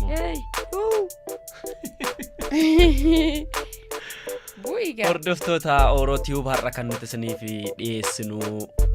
Nimoona. Hey. Bu'i gaa. Hordoftoota Oro Tube, har'a kan nuti isiniif dhiyeessinu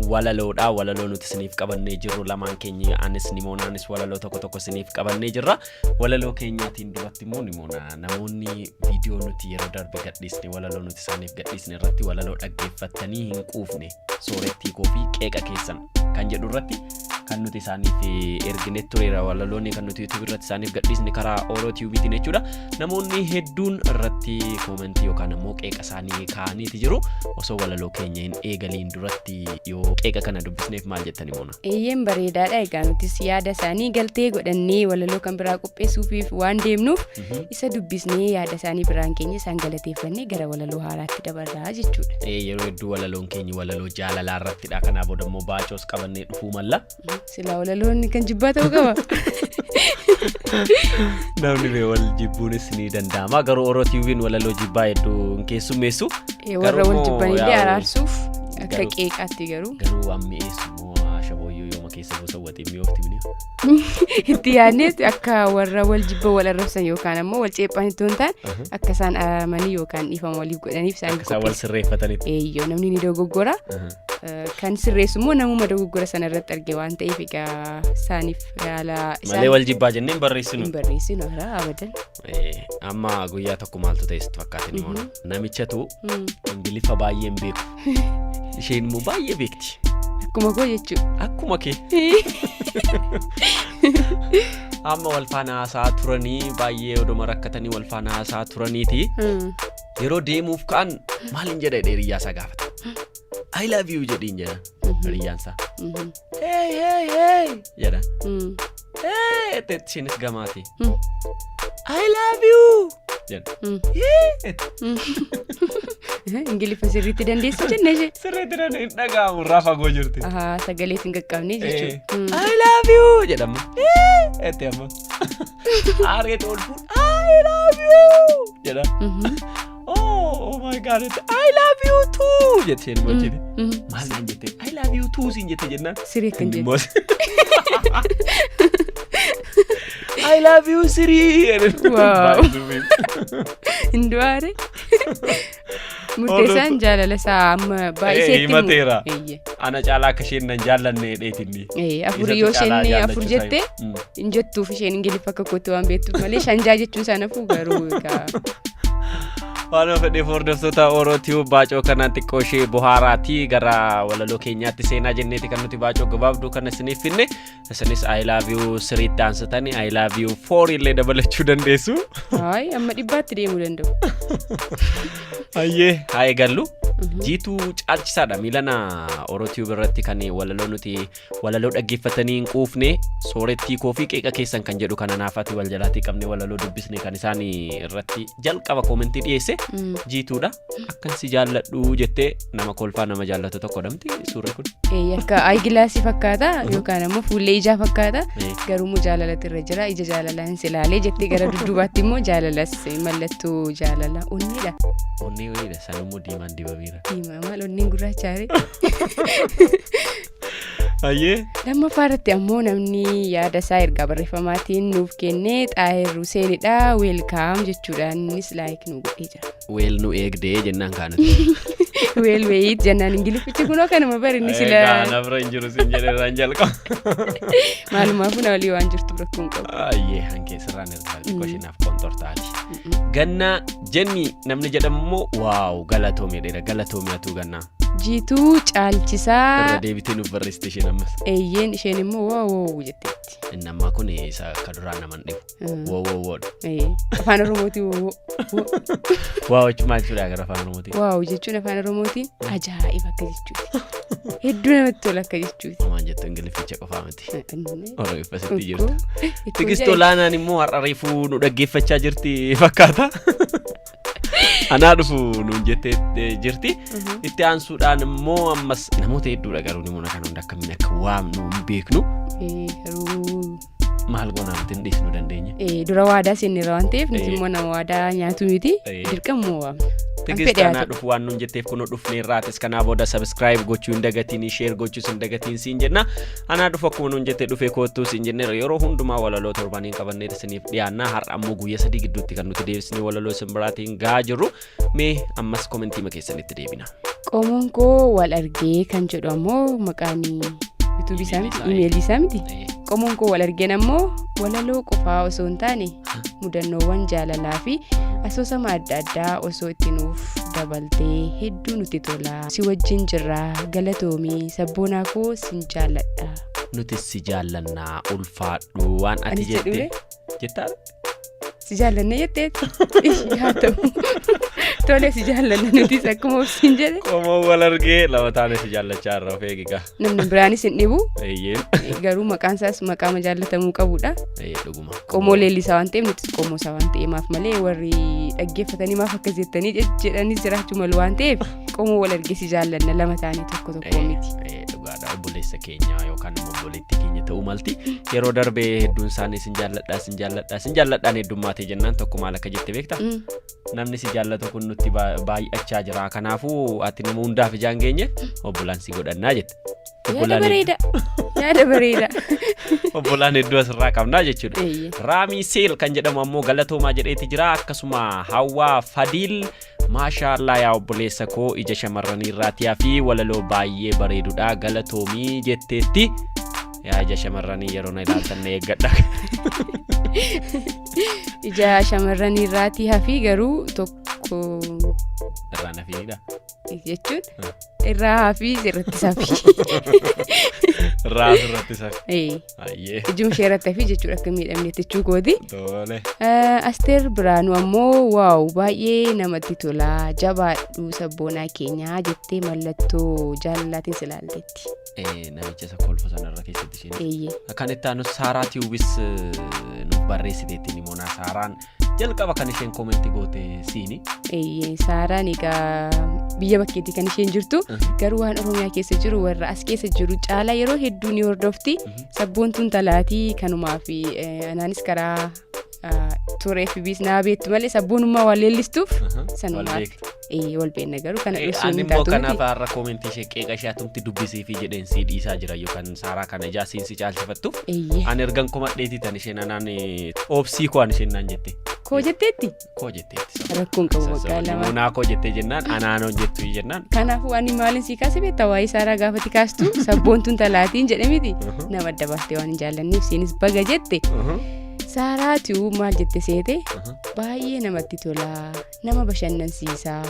walaloodha. Walaloo nuti isiniif qabannee jirru, lamaan keenya, anis Nimoonaanis, walaloo tokko tokko isiniif qabannee jirra. Walaloo keenyaatiin duratti immoo, Nimoona, namoonni viidiyoo nuti yeroo darbe gadhiisne, walaloo nuti isaaniif gadhiisne irratti walaloo dhaggeeffattanii hin quufne, soorettii koo fi qeeqa keessan kan jedhu irratti kan nuti isaaniif ergine tureera. Walaloonni kan nuti YouTube irratti isaaniif gadhiisne karaa Oro Tubeitiin jechuudha. Namoonni hedduun irratti koomentii yookaan immoo qeeqa isaanii kaa'aniiti jiru. Osoo walaloo keenya hin eegaliin duratti yoo qeeqa kana dubbisneef maal jettani, Moona? Eeyyeen, bareedaadha. Egaa nutis yaada isaanii galtee godhannee walaloo kan biraa qopheessuufiif waan deemnuuf, isa dubbisnee yaada isaanii biraan keenya isaan galateeffannee gara walaloo haaraatti dabarraa jechuudha. Yeroo hedduu walaloon keenya walaloo jaalalaa irrattidha. Kanaa booda immoo baacoos qabannee dhufuu malla. Silaa walaloonni kan jibbaa ta'uu qaba. Namni bee wal jibbuunis ni danda'ama. Garuu Oro Tubeiin walaloo jibbaa hedduu hin keessummeessu. Warra wal Garuu jibbanillee yaa'u- araarsuuf akka qeeqaatti garuu. Garuu waan mi'eessu immoo ashabooyyuu yooma keessa buusan waxii mi'oofti mini. Itti yaadneet akka warra wal jibba wal arrabsan yookaan ammoo wal ceephan itoo hin taane, akka isaan araaramanii yookaan dhiifama waliif godhaniif isaan Akka isaan wal sirreeffatanitti. Eeyyoo, namni ni dogoggora. Kan sirreessu immoo namuma dogoggora sana irratti arge waan ta'eef, egaa isaaniif yaala Malee wal jibbaa jennee hin barreessinu. Hin barreessinu hara abadan. Amma guyyaa tokko maaltu ta'e sitti fakkaate, Nimoona? Namichatu Ingiliffa baay'ee hin beeku. Isheen immoo baay'ee beekti. Akkuma koo jechuudha. Akkuma kee. Amma wal faana haasa'aa turanii, baay'ee odoma rakkatanii wal faana haasa'aa turaniiti. Yeroo deemuuf ka'an maaliin jedha jedhee hiriyyaa isaa gaafata. "I love you" jedhiin jedha hiriyyaan isaa. "Hey, hey, hey" jedha. "Hey" jetteetti isheenis gamaati. "I love you" jedha. "Hey" jette. Ingiliffa sirriitti dandeessu jenne ishee. Sirriitti nan hin dhaga'amu, irraa fagoo jirti. Ahaa, sagalee hin qaqqabne jechuudha. "I love you" jedhama. "Hey" jette amma. Aareet ol fuudh, "I love you" jedha. Oh my God jette. "I love you too" jette isheen immoo achitti. Maal naan jette? "I love you too" siin jette jennaan. Siree kan Inni jette. immoo "I love you three." Wow. Hin du'aare. Murteessaan jaalala isaa amma baay'iseetti. Himateera. Eeyyee. Ana caalaa akka isheen nan jaallanne dheetinni. Afur yoo isheen afur jette hin jettuuf, isheen Ingiliffa akka kootti waan beektuuf malee shanjaa jechuun isaa nafuu garuu egaa. Waan fedheef, hordoftoota Oro Tube, baacoo kanaan xiqqoo ishee bohaaraatii gara walaloo keenyaatti seenaa jenneeti kan nuti baacoo gabaabduu kana isiniif finne. Isinis "I love you threetti aansatanii "I love you four" illee dabalachuu dandeessu. Hayi, amma 100tti deemuu danda'u. Hayyee, haa eegallu. Jiituu Caalchisaadha. Miilana Oro Tube irratti kan walaloo nuti walaloo dhaggeeffatanii hin quufne, soorettii koo fi qeeqa keessan kan jedhu kana naafati wal jalaatii qabne walaloo dubbisne kan isaan irratti jalqaba koomentii dhiyeesse Jiituudha. "Akkan si jaalladhu" jettee, nama kolfaa nama jaallatu tokko dhamti suurri kun. Akka eyeglassii fakkaata yookaan ammoo fuullee ijaa fakkaata. Garuu immoo jaalalatu irra jira. Ija jaalalaan si ilaalee jettee, gara dudduubaatti immoo jaalalas mallattoo jaalala onneedha. Onnee wayiidha, san immoo diimaan dibameera. Diimaa maal, onneen gurraachaare. Hayyee. Lammaffaa irratti ammoo namni yaada isaa ergaa barreeffamaatiin nuuf kennee Xaayir Huseenidha. "Welcome" jechuudhaan innis like nu godhee jira. Well nu eegdee jennaan kaanuti. Well wait jennaan, Ingiliffichi kunoo kanuma bari inni sila. Egaa na bira hin jiru siin jedhee irraan jalqaba. Maalumaafuu na walii waan jirtu rakkoo hin qabu. Ayyee, hankee sirraan ergaa xiqqoo isheenaaf qonxortaati. Gannaa Jenni namni jedhamu immoo "Wow, galatoomi" jedheera. Galatoomi atuu, Gannaa. Jiituu Irra Caalchisaa. deebitee nuuf barreessite isheen ammas. Eeyyeen, isheen immoo "wow wow" jetteetti. Inni ammaa kun isa akka duraa naman dhibu. Wow wow wowdha. Afaan Oromootiin wow wow. Wow jechuun maal jechuudha gara afaan Oromootiin? Wow jechuun afaan Oromootiin ajaa'iba akka jechuuti. Hedduu namatti tola akka jechuuti. Homaan jettu, Ingilifficha qofaa miti. Oromiffa sitti Ukkoo. jirtu. Ittoo Tigist jedhe. Olaanaan immoo har'a reefuu nu dhaggeeffachaa jirti fakkaata. "Anaa dhufu" nuun jettee jirti. Itti aansuudhaan immoo ammas namoota hedduudha, garuu namoota kana hunda akkamiin akka waamnu hin beeknu. Garuu Maal goonaa, nuti hin dhiisnu dandeenya. Dura waadaa seenneerra waan ta'eef, nuti immoo nama waadaa nyaatu miti. Dirqama waamna. Tigist Fedhe haa anaa ta'u. Dhufu waan nuun jetteef kunoo dhufneerraatis. Kanaa booda subscribe gochuu hin dagatiin, share gochuus hin dagatiin siin jenna. Anaa dhufu akkuma nuun jette dhufee koottuu siin jenneera. Yeroo hundumaa walaloo torbaniin qabannee isiniif dhiyaannaa. Har'a ammoo guyyaa 3 gidduutti kan nuti deebisnee walaloo isin biraatiin gahaa jirru. Mee ammas commentii keessanitti deebina. Qomoon koo wal argee kan jedhu ammoo maqaan YouTubeii isaa miti, imeelii isaa miti. Qomoon koo wal argeen ammoo walaloo qofaa osoo hin taane mudannoowwan jaalalaa fi asoosama adda addaa osoo itti nuuf dabaltee hedduu nutti tola. Si wajjin jirra, galatoomii sabboonaa koo, sin jaalladha. Nuti si jaallannaa, ulfaadhu waan ati Anis jette. jedhure? Jettaa? Si jaallanna jetteetti. Haa ta'u. Tole, si jaallanna nutis akkuma obsiin jedhe. Qomoon wal argee lama taane si jaallachaa irra of eegigaa. Namni biraanis hin dhibu. Eeyyeen. Garuu maqaan isaas maqaa jaallatamuu qabudha. Eeyyee, dhuguma. Qomoo leellisaa waan ta'eef, nutis qomoo isaa waan ta'eef maaf malee warri dhaggeeffatanii maaf akkas jettanii jedhanis jiraachuu malu waan ta'eef, qomoo wal argee si jaallanna, lama taane, tokko tokko miti. Dhugaadha, obboleessa keenya yookaan immoo obboleettii keenya ta'uu malti. Yeroo darbee hedduun isaanii sin jaalladhaa, sin jaalladhaa, sin jaalladhaan heddummaatee jennaan tokko maal akka jette beektaa? Namni si jaallatu kun nutti baay'achaa jira. Kanaafuu ati nama hundaaf ijaan geenye obbolaan si godhannaa jette. Yaada Obbolaan bareeda. Yaada bareeda. Obbolaan hedduu asirraa qabnaa jechuudha. Eeyyee. Raamii Seel kan jedhamu ammoo galatoomaa jedheeti jira. Akkasuma Hawwaa Fadiil, maashaallaa yaa obboleessa koo, ija shamarranii irraatiyaa fi walaloo baay'ee bareedudha, galatoomii jetteetti. Yaa ija shamarranii, yeroo na ilaaltan na eeggadha. Ija shamarranii irraatii hafii garuu tokko Irraa na fiidha. Jechuun irraa hafii irratti hafii. Irraa asirratti safi. Ee, Ayyee. ijuma ishee irratti hafii jechuudha, akka miidhamne jechuu kooti. Tole. Asteer Biraanuu ammoo, "Wow, baay'ee namatti tola, jabaadhu sabboonaa keenyaa," jettee mallattoo jaalalaatiin si ilaalteetti. Namicha isa kolfa sanarra keessatti isheen. Eeyyee. Kan itti aanu Saaraa Tubes nuuf barreessiteetti ni moonaa. Saaraan jalqaba kan isheen commentii goote siini. Eeyyee, Saaraan egaa biyya bakkeetti kan isheen jirtu, garuu waan Oromiyaa keessa jiru warra as keessa jiru caalaa yeroo hedduu ni hordofti. Sabboontuun talaatii kanumaa fi anaanis karaa toora FBs naa beektu malee sabboonummaa waan leellistuuf sanumaaf wal beekna, garuu kana dhoksuun Ani hin immoo taatu kanaaf miti. har'a commentii ishee qeeqa ishee atumti dubbisii fi jedheen sii dhiisaa jira yookaan Saaraa kana ijaa siin si caalchifattuuf. Eeyyee. Ani ergan komadheetii tan isheen anaan obsii koo an isheen naan jette. Koo jetteetti? Koo jetteetti. Rakkoon qabu, waggaa 2. Monaa koo jettee jennaan anaanoon jettu jennaan. Kanaafuu ani maalin sii kaase beektaa? Waa'ee Saaraa gaafati kaastu sabboontuun talaatiin jedhe miti, nama adda baastee waan hin jaallanneef siinis baga jette. Saaraatu maal jette seete? "Baay'ee namatti tola, nama bashannansiisa.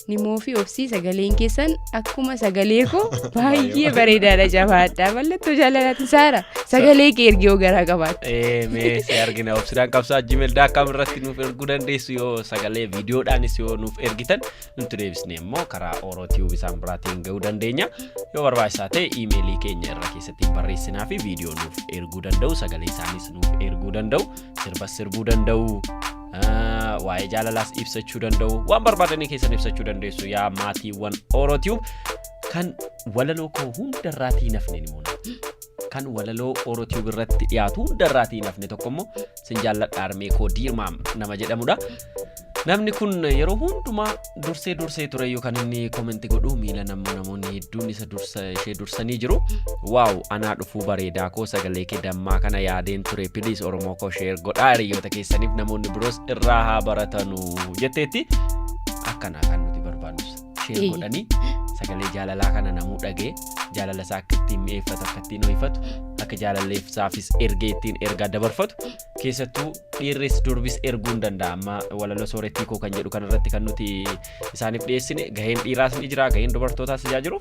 Nimoo fi obsii, sagaleen keessan akkuma sagalee koo baay'ee bareedaadha, jabaadha." Mallattoo jaalalaatiin Saara sagalee kee ergi yoo garaa qabaatte. Mee si argina. Obsidaan qabsaa gmail.com irratti nuuf erguu dandeessu. Yoo sagalee viidiyoodhaanis yoo nuuf ergitan nutti deebisne immoo karaa Oroo Tube isaan biraatiin ga'uu dandeenya. Yoo barbaachisaa ta'e iimeelii keenya irra keessatti barreessinaa fi viidiyoo nuuf erguu danda'u, sagalee isaaniis nuuf erguu danda'u, sirbas sirbuu danda'u. Waa'ee jaalalaas ibsachuu danda'u, waan barbaadanii keessan ibsachuu dandeessu. Yaa maatiiwwan Oroo Tube, kan walaloo koo hundarraatii nafne ni moona. Kan walaloo Oroo Tube irratti dhiyaatu hundarraatii nafne tokko immoo sin jaalladha armee koo Diirmaam nama jedhamudha. Namni kun yeroo hundumaa dursee dursee ture kan inni commentii godhu, miila namoonni hedduun isa dursa ishee dursanii jiru. "Wow, anaa dhufuu bareedaa koo, sagalee kee dammaa kana yaadeen ture. Please Oromoo koo, share godhaa hiriyoota keessaniif, namoonni biroos irraa haa baratanu," jetteetti. Akkana kan nuti barbaadnus share godhanii sagalee jaalalaa kana namuu dhagee jaalala isaa akka ittiin mi'eeffatu, akka ittiin ho'ifatu, akka jaalalleessaafis ergee ittiin ergaa dabarfatu. Keessattuu dhiirris durbis erguu hin danda'a. Amma walaloo soorettii koo kan jedhu kanarratti kan nuti isaaniif dhiyeessine gaheen dhiiraas ni jira, gaheen dubartootaas ijaa jiru.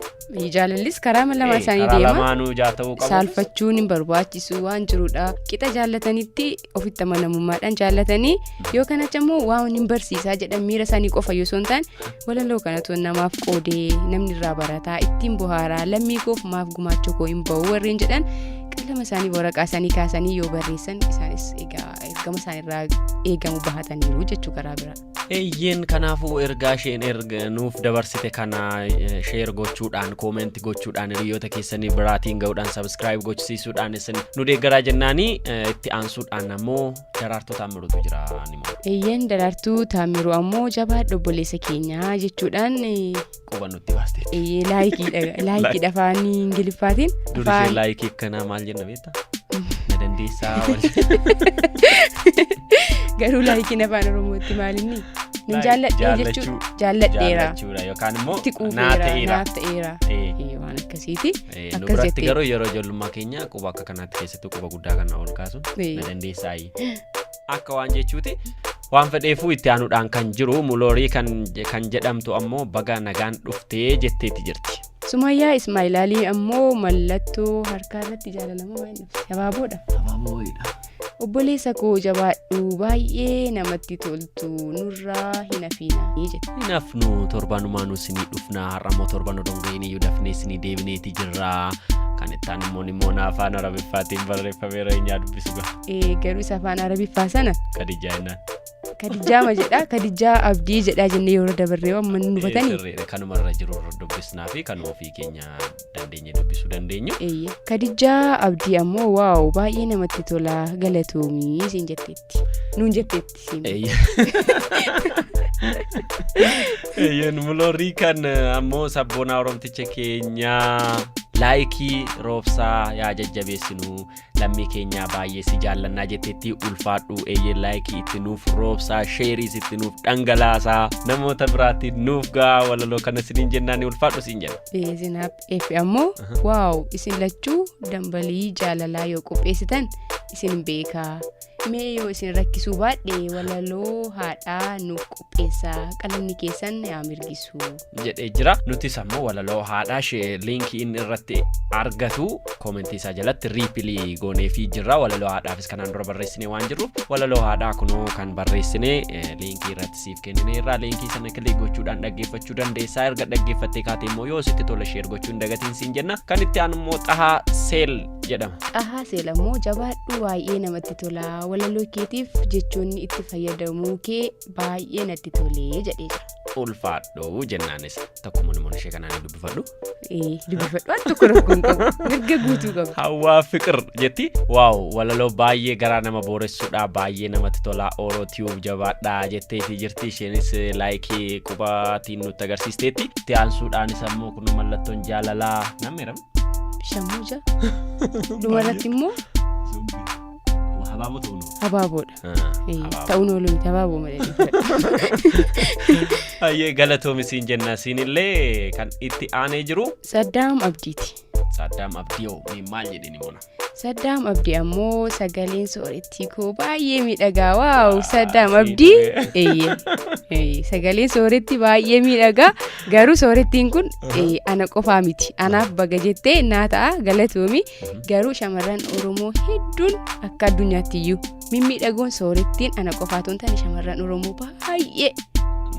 Jaalallis karaa lamaa isaanii Karaa deema. lamaanuu ijaa ta'uu qabu. Saalfachuun hin barbaachisu waan jirudha. Qixa jaallatanitti ofitti amanamummaadhaan jaallatanii yoo kanacha immoo waan hin barsiisaa jedhan miira isaanii qofa yoo osoo hin taane, walaloo kanatu namaaf qoodee namni irraa barataa, ittiin bohaaraa, lammii koof maaf gumaacha koo hin ba'u warreen jedhan qalama isaanii waraqaa isaanii kaasanii yoo barreessan isaanis egaa ergaa Dirqama isaan irraa eegamu bahataniiru jechuu karaa biraa. Eeyyeen, kanaafuu ergaa isheen erga nuuf dabarsite kana share gochuudhaan, comment gochuudhaan, hiriyoota keessanii biraatiin ga'uudhaan, subscribe gochisiisuudhaan isin nu deeggaraa jennaanii. Itti aansuudhaan ammoo Daraartuu Taammiruutu jira ni. Eeyyeen, Daraartuu Taammiruu ammoo "Jabaadhu obboleessa keenyaa" jechuudhaan Quba nutti baasteetti. Eeyyee, likeiidha afaan Ingiliffaatiin. Dur ishee like akkanaa maal jenna beektaa? Na dandeessaa wal. Garuu likeiin afaan Oromootti maalinni? Nan jaalladhee jechuudha. Jaalladheera. Jaallachuudha yookaan immoo Itti naa quufeera. ta'eera. Naaf ta'eera. Waan akkasiiti. Nu Akkas biratti jettee. garuu yeroo ijoollummaa keenya quba akka kanaatti, keessattuu quba guddaa kana ol kaasuun na dandeessaayi akka waan jechuuti. Waan fedheefuu itti aanuudhaan kan jiru Muloorii kan jedhamtu ammoo "Baga nagaan dhuftee" jetteeti jirti. Sumayyaa Ismaa'ilaalii ammoo mallattoo harkaa irratti jaalalamoo waan dhufte. Abaaboodha. Abaaboo wayiidha. "Obboleessa koo, jabaadhu, baay'ee namatti toltu, nurraa hin hafiina" jette. Hin hafnu, torbanumaanuu isinii dhufna. Har'a immoo torban odoo hin gahin iyyuu dafnee isinii deebineeti jirra. Kan itti aanu immoo Nimoona afaan Arabiffaatiin barreeffameera, eenyaa dubbisu ga'a. Garuu isa afaan Arabiffaa sana Kadijaa jennaan. Kadijjaama jedha. Kadijjaa Abdii jedha jennee yeroo dabarree amma nu hubatanii. Sirriidha. Kanuma irra jiru irra dubbisnaa fi kanuma ofii keenya dandeenye dubbisuu dandeenyu. Eeyyee. Kadijjaa Abdii ammoo "Wow, baay'ee namatti tola, galatoomii" siin jetteetti. Nuun jetteetti siin. Eeyyeen, Muloorii kan ammoo "Sabboonaa Oromticha keenyaa, like roobsaa, yaa jajjabeessinuu lammii keenyaa, baay'ee si jaallannaa" jetteetti. Ulfaadhu. Eeyyeen, like itti nuuf roobsaa, shareiis itti nuuf dhangalaasaa, namoota biraatti nuuf ga'a walaloo kana isiniin jennaan, ulfaadhu siin jenna. Zinaab F ammoo "Wow, isin lachuu dambalii jaalalaa yoo qopheessitan isin beekaa. Mee yoo isin rakkisuu baadhe walaloo haadhaa nuuf qopheessaa, qalamni keessan yaa mirgisu." jedhee jira. Nutis ammoo walaloo haadhaa ishee linkii inni irratti argatu commentii isaa jalatti reply gooneefii jirra. Walaloo haadhaafis kanaan dura barreessinee waan jirruuf, walaloo haadhaa kunoo kan barreessine linkii irratti siif kennine irraa linkii sana click gochuudhaan dhaggeeffachuu dandeessaa. Erga dhaggeeffattee kaatee immoo yoo sitti tola share gochuu hin dagatiin siin jenna. Kan itti aanu immoo Xahaa Seel jedhama. Xahaa Seel ammoo "Jabaadhu, baay'ee namatti tola, walaloo keetiif jechoonni itti fayyadamuu kee baay'ee natti tolee" jedhee jira. Ulfaadhu jennaanis tokkuma namoonni ishee kanaan dubbifadhu. Dubbifadhu, waan tokko rakkoo hin qabu, mirga guutuu qabu. Hawwaa Fiqir jetti. "Wow, walaloo baay'ee garaa nama booressuudha, baay'ee namatti tola, Oro Tube jabaadhaa" jetteeti jirti. Isheenis like qubaatiin nutti agarsiisteetti. Itti aansuudhaanis ammoo kun mallattoon jaalalaa namni jedhamu. Shammuuja. Dhumarratti immoo Habaaboo ta'uu nu. Habaaboodha. Ta'uun oolu miti, habaaboo malee. Ayyee, galatoomi siin jenna siinillee. Kan itti aanee jiru Saddaam Abdiiti. Saddaam Abdii hoo mee maal jedheni moona? Saddaam Abdii ammoo "Sagaleen soorettii koo baay'ee miidhagaa, wow." Saddaam Abdii, eeyyee, sagaleen sooretti baay'ee miidhagaa, garuu soorettiin kun ana qofaa miti, anaaf baga jettee naa ta'a, galatoomi, garuu shamarran Oromoo hedduun akka addunyaatti iyyuu mimmiidhagoon soorettiin ana qofaatu hin taane, shamarran Oromoo baay'ee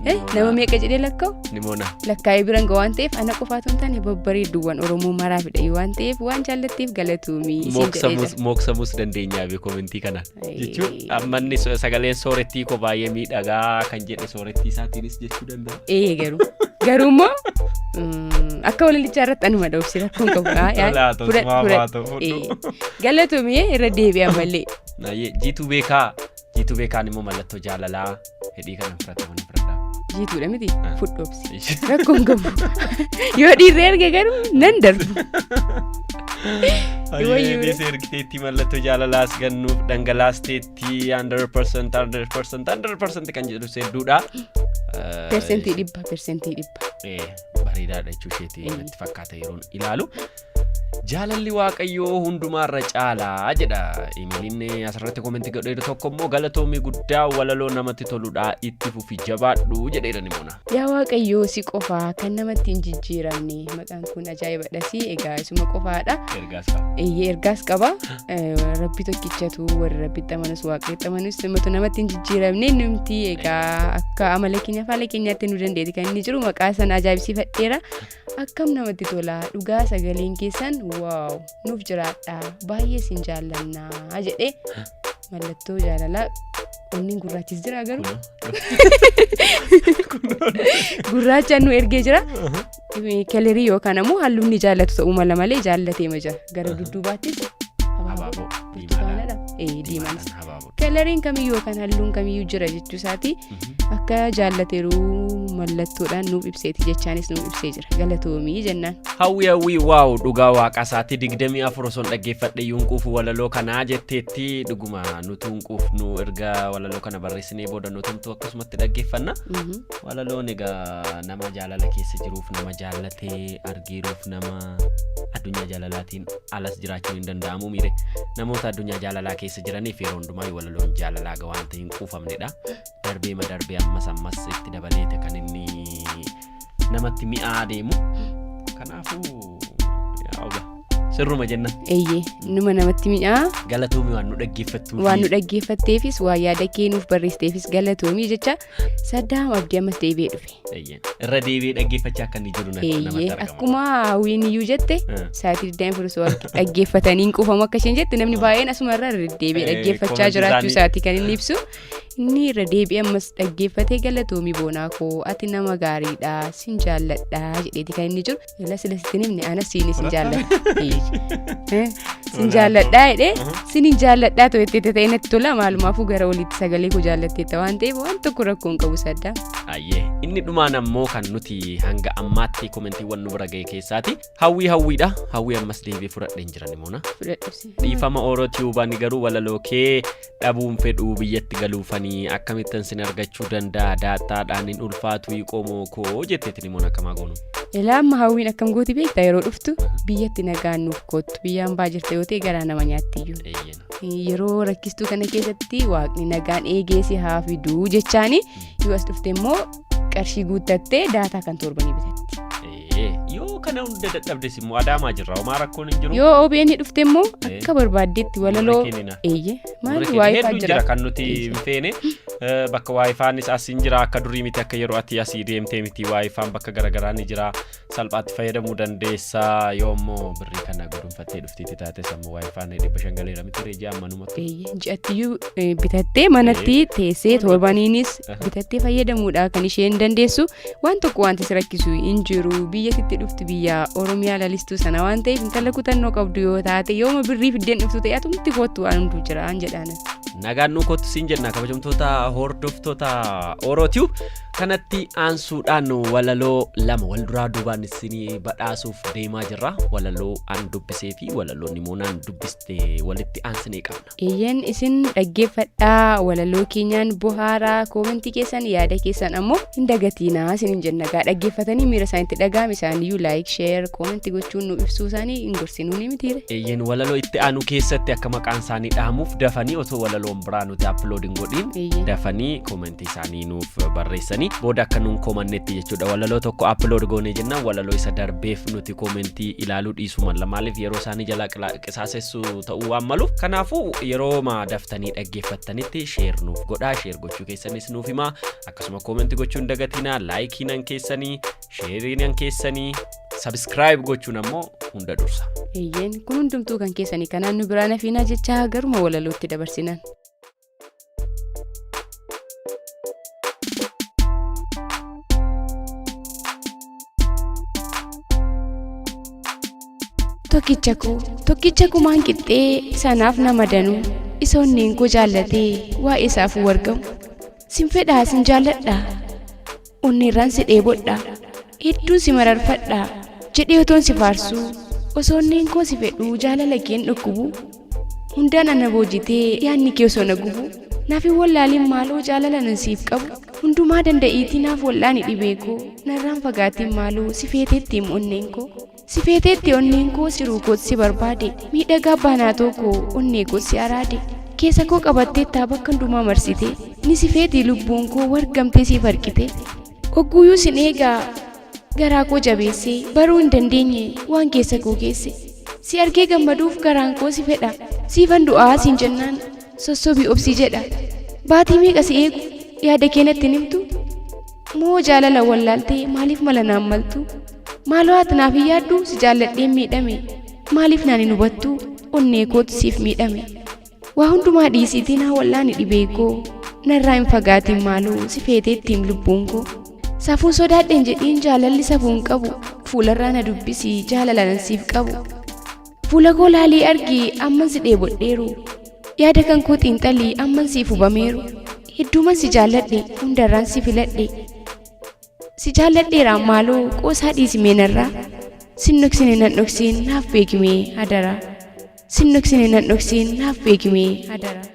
nama meeqa jedhee lakkaa'u Nimoona. Lakkaa'ee biran ga'a waan ta'eef, ana qofaatu hin taane, babbareedduuwwan Oromoo maraa fidha waan ta'eef, waan jaallatteef galatoomii isiin jedhee jira. Mooksamuus dandeenyaa be commentii kanaan. Jechuun amma inni sagaleen soorettii koo baay'ee miidhagaa kan jedhe soorettii isaatiinis jechuu danda'a. Ee, garuu immoo akka walalichaa irratti anuma dhoofsi, rakkoon qabu. Tolaa, tolchumaa baatu, fudhu. Galatoomii, irra deebi'a malee. Nayyee, Jiituu Beekaa. Jiituu Beekaan immoo mallattoo jaalalaa hidhii kana fudhataman fudhadhaa. Jiituudha miti, fudhoobsi. Rakkoon qabu. Yoo dhiirri erge garuu nan darbu. Wayyuu. Ayyee, ergiteetti mallattoo jaalalaas gannuuf dhangalaasteetti 100% 100% 100% kan jedhu hedduudha. 100%, 100%. Bareedaadha jechuu isheeti natti fakkaata yeroon ilaalu. "Jaalalli Waaqayyoo hundumaarra caalaa" jedha. Emailiin asirratti commentii godheeru tokko immoo "Galatoomii guddaa, walaloo namatti toludha, itti fufi, jabaadhu" jedheera Nimoona. Yaa Waaqayyoo, si qofaa kan namatti hin jijjiiramne. Maqaan kun ajaa'ibadha si, egaa isuma qofaadha. Ergaas qaba. Eeyyee, ergaas qaba. Rabbi tokkichatu, warri Rabbitti amanus Waaqayyotti amanus, simatu namatti hin jijjiiramne. Numti egaa akka amala keenya faala keenyaatti nu dandeeti kan inni jiru. Maqaa sana ajaa'ibsiifadheera. Akkam namatti tola dhugaa sagaleen keessan, wow, nuuf jiraadha, baay'ee sin jaallannaa jedhee. Mallattoo jaalalaa onneen gurraachis jira garuu. Gurraacha nu ergee jira. Kelerii yookaan ammoo halluu inni jaallatu ta'uu mala malee jaallateema jira. Gara dudduubaattis Habaaboo burtukaanadha. Ee diimaanis. Habaaboo. Keleriin kamiyyuu yookaan halluun kamiyyuu jira jechuu isaati. Akka jaallateeru mallattoodhaan nuuf ibseeti jechaanis nuuf ibsee jira. Galatoomii jennaan. Hawwi hawwii wow dhugaa waaqa isaatii 24 osoon dhaggeeffadhe iyyuu hin quufu walaloo kanaa jetteetti dhuguma nutuu hin quufnu erga walaloo kana barreessinee booda nutumtuu akkasumatti dhaggeeffanna. Walaloon egaa nama jaalala keessa jiruuf nama jaallatee argeeruuf nama addunyaa jaalalaatiin alas jiraachuun hin danda'amu miire namoota addunyaa jaalalaa keessa jiraniif yeroo hundumaa walaloon jaalalaa ga wanta hin quufamnedha. Darbeema darbee ammas ammas itti dabaleete kan inni namatti mi'aa deemu. Kanaafuu yaa oga sirruma jenna. Eeyyee numa namatti mi'aa. Galatoomii waan nu dhaggeeffattuuf. Waan nu dhaggeeffatteefis waan yaada kee nuuf barreessiteefis galatoomii jecha Saddaam Abdii ammas deebi'ee dhufe. Eeyyee. Irra deebi'ee dhaggeeffachaa akka inni jiru natti namatti Eeyyee argama. akkuma hawwiin iyyuu jette sa'aatii 24 osoo dhaggeeffatanii hin quufamu akka isheen jette namni baay'een asuma irra deddeebi'ee dhaggeeffachaa Koomentii jiraachuu isaanii. isaati kan inni ibsu. Inni irra deebi'ee ammas dhaggeeffatee galatoomii boonaa koo ati nama gaariidha sin jaalladha jedheeti kan inni jiru. Ila sila sitti hin himne anas siin sin jaalladha. Sin jaalladha jedhee sin hin jaalladhaa ta'e itti ta'e natti tola maalumaafuu gara oliitti sagalee koo jaallatteetta waan ta'eef waan tokko rakkoo hin qabu saddaa. Ayyee inni dhumaan ammoo kan nuti hanga ammaatti komentiiwwan nu bira ga'e keessaati. Hawwii hawwiidha. Hawwii ammas deebi'ee fudhadheen jira Nimoona. Fudhadhubsi. Dhiifama Oro Tube ani garuu walaloo kee dhabuun fedhuu biyyatti galuufanii akkamittan sin argachuu danda'a daaxxaadhaan hin ulfaatu qomoo koo jetteeti Nimoona akkamaa goonu. Ilaa amma hawwiin akkam gooti beektaa yeroo dhuftu biyyatti nagaan nuuf koottu biyyaan baa jirta yoo ta'e garaa nama nyaattiyyuu. Eeyyena. Yeroo rakkistuu kana keessatti waaqni nagaan eegee si haa fiduu jechaani yoo as dhufte immoo qarshii guuttattee daataa kan torbanii bitatti. Ee, yoo kana hunda dadhabdes immoo adaamaa jirra homaa rakkoon hin jiru. Yoo OBN dhufte immoo Ee. akka barbaaddetti walaloo Gurra kennina. eeyye Gurra maali kenna. waayifaa Hedduun jira. jira kan nuti hin feene. Bakka waayifaanis as hin jira akka durii miti akka yeroo ati asii deemtee miti waayifaan bakka garaagaraa ni jira. Salphaatti fayyadamuu dandeessa yoo immoo birrii kana gudunfattee dhuftiitti taates ammoo waayifaan 500 galeera miti reejii ammanumatti. Eeyyee, ji'attiyyuu bitattee manatti teessee torbaniinis bitattee fayyadamuudha kan isheen dandeessu waan tokko wanti si rakkisu hin jiru biyya sitti dhuftu biyya Oromiyaa lalistuu sana waan ta'eef intala kutannoo qabdu yoo taate yooma birrii fiddeen dhuftu ta'e atumti koottu waan hunduu jira an jedhaan. Nagaan nuu kottu siin jenna kabajamtoota hordoftoota Oro Tube kanatti aansuudhaan walaloo lama wal duraa duubaan isinii badhaasuuf deemaa jirra. Walaloo an dubbisee fi walaloo Nimoonaan dubbiste walitti aansinee qabna. Eeyyeen isin dhaggeeffadhaa walaloo keenyaan bohaaraa koomentii keessan yaada keessan ammoo hin dagatiinaa isin jenna gaa dhaggeeffatanii miira isaaniitti dhaga'ame isaaniiyyuu laayik sheer koomentii gochuun nu ibsuu isaanii hin gorsinuu ni mitiire. Eeyyeen walaloo itti aanu keessatti akka maqaan isaanii dhahamuuf dafanii osoo walaloon biraa nuti upload hin godhin dafanii koomentii isaanii nuuf barreessanii booda akka nuun koomannetti jechuudha. Walaloo tokko upload goonee jennaan walaloo isa darbeef nuti koomentii ilaaluu dhiisuu malla maaliif yeroo isaanii jalaa qisaasessu ta'uu waan maluuf kanaafuu yeroo ma daftanii dhaggeeffattanitti sheer nuuf godhaa sheer gochuu keessanis nuuf himaa akkasuma koomentii gochuu hin dagatinaa laayikiinan keessanii sheeriinan keessanii sabiskiraayib gochuun ammoo hunda dursa. Eeyyeen kun hundumtuu kan keessanii kanaan nu biraa nafiinaa jechaa garuma walalootti dabarsinan. Tokkicha koo tokkicha kumaan qixxee sanaaf nama danuu isa onneen koo jaallatee waa'ee isaaf wargamu sin fedhaa sin jaalladha onneerraan si dheebodha hedduun si mararfadha jedhee otoon si faarsuu osoo onneen koo si fedhuu jaalala keen dhukkubu hundaan ana boojitee yaadni kee osoo na gubu naaf hin wallaalin maaloo jaalala nan siif qabu hundumaa danda'iitii naaf wal'aani dhibee koo narraan fagaatiin maaloo si feeteettiim onneen koo si feeteetti onneen koo siruu koot si barbaade miidhagaa baanaatoo koo onnee koot si araade keessa koo qabatteettaa bakka hundumaa marsite ni si feetii lubbuun koo wargamtee siif harqite ogguuyyuu sin eegaa garaa koo jabeessee baruu hin dandeenye waan keessa koo keesse si argee gammaduuf garaan koo si fedha siifan du'aa siin jennaan sossobii obsii jedha baatii meeqa si eegu yaada kee natti hin himtu moo jaalala wallaaltee maaliif mala naan maltu maaloo ati naaf hin yaaddu si jaalladheen miidhame maaliif naan hin hubattu onnee kootu siif miidhame Waa hundumaa dhiisiitii naa wal'aani dhibee koo. Narraa hin fagaatiin maaloo si feeteettiim lubbuun koo. Safuun sodaadheen jedhiin jaalalli safuu hin qabu. Fuularraa na dubbisi jaalala nan siif qabu. Fuula koo laalii argi amman si dheebodheeru. Yaada kan koo xiinxali amman siif hubameeru. Hedduuman si jaalladhe hundarraan si filadhe. Si jaalladheera maaloo qoosaa dhiisi mee narraa. Sin dhoksine nan dhoksiin naaf beeki mee hadaraa. Sin dhoksine nan dhoksiin naaf beeki mee hadaraa.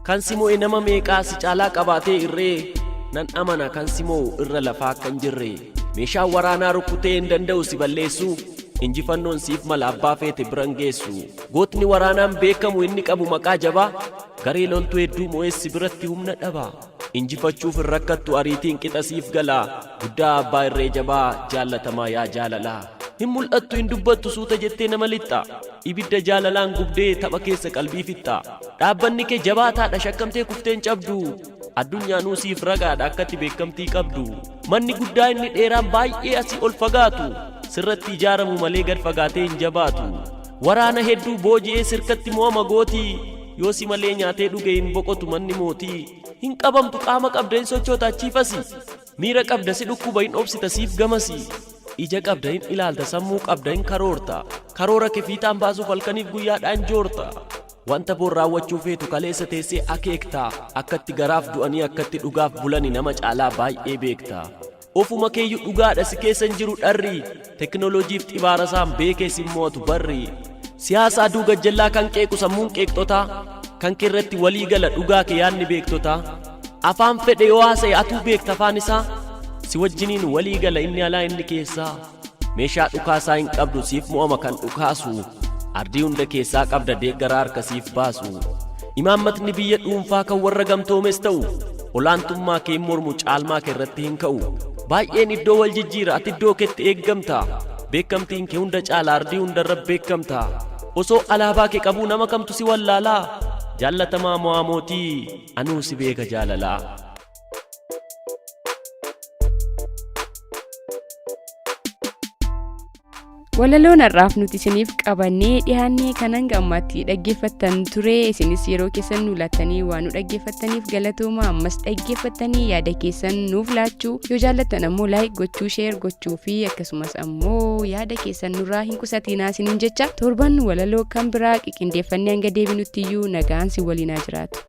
Kan si mo'e nama meeqaa si caalaa qabaatee irree nan amana kan si mo'u irra lafaa akka hin jirre. Meeshaan waraanaa rukkutee hin danda'u si balleessu injifannoon siif mala abbaa feete biran geessu. Gootni waraanaan beekamu inni qabu maqaa jabaa garee loltuu hedduu mo'ees si biratti humna dhaba. Injifachuuf hin rakkattu ariitiin qixa siif gala guddaa abbaa irree jabaa jaallatamaa yaa jaalalaa. Hin mul'attu hin dubbattu suuta jettee nama lixxa. Ibidda jaalalaan gubdee tapha keessa qalbii fixxa. Dhaabbanni kee jabaataadha shakkamtee kuftee hin cabdu. Addunyaanuu siif ragaadha akkatti beekamtii qabdu. Manni guddaa inni dheeraan baay'ee asii ol fagaatu. Sirratti ijaaramu malee gad fagaatee hin jabaatu. Waraana hedduu booji'ee sirkatti mo'ama gootii. Yoo si malee nyaatee dhuge hin boqotu manni mootii. Hin qabamtu qaama qabda hin sochoota achiifasi. Miira qabda si dhukkuba hin obsita siif gamasi. Ija qabda hin ilaalta sammuu qabda hin karoorta. Karoora kee fiixaan baasuuf halkaniif guyyaadhaan joorta. Wanta boor raawwachuu feetu kaleessa teessee akeekta. Akkatti garaaf du'anii akkatti dhugaaf bulani nama caalaa baay'ee beekta. Ofuma keeyyuu dhugaadha si keessa hin jiru dharri. Teknooloojiif xibaara isaan beekee si mo'atu barri. Siyaasa aduu gajjallaa kan qeequ sammuun qeeqxotaa. Kan kee irratti walii gala dhugaa kee yaadni beektotaa. Afaan fedhe yoo haasa'e atuu beekta afaan isaa. Si wajjiniin walii gala inni alaa inni keessaa. Meeshaa dhukaasaa hin qabdu siif mo'ama kan dhukaasu. Ardii hunda keessaa qabda deeggaraa harka siif baasu. Imaammatni biyya dhuunfaa kan warra gamtoomes ta'u olaantummaa kee hin mormu caalmaa kee irratti hin ka'u. Baay'een iddoo wal jijjiira ati iddoo keetti eeggamta. Beekamtiin kee hunda caala ardii hundarra beekamta. Osoo alaabaa kee qabuu nama kamtu si wallaalaa? Jaallatamaa mo'aa mootii anuu si beeka jaalalaa. Walaloon har'aaf nuti isiniif qabannee dhiyaannee kan hanga ammaatti dhaggeeffattan ture isinis yeroo keessan nu laattanii waan nu dhaggeeffattaniif galatooma ammas dhaggeeffattanii yaada keessan nuuf laachuu yoo jaallattan ammoo laayik gochuu sheer gochuu fi akkasumas ammoo yaada keessan nurraa hin qusatinaa isiniin jecha torban walaloo kan biraa qiqindeeffannee hanga deebinutti iyyuu nagaan si waliin haa jiraatu.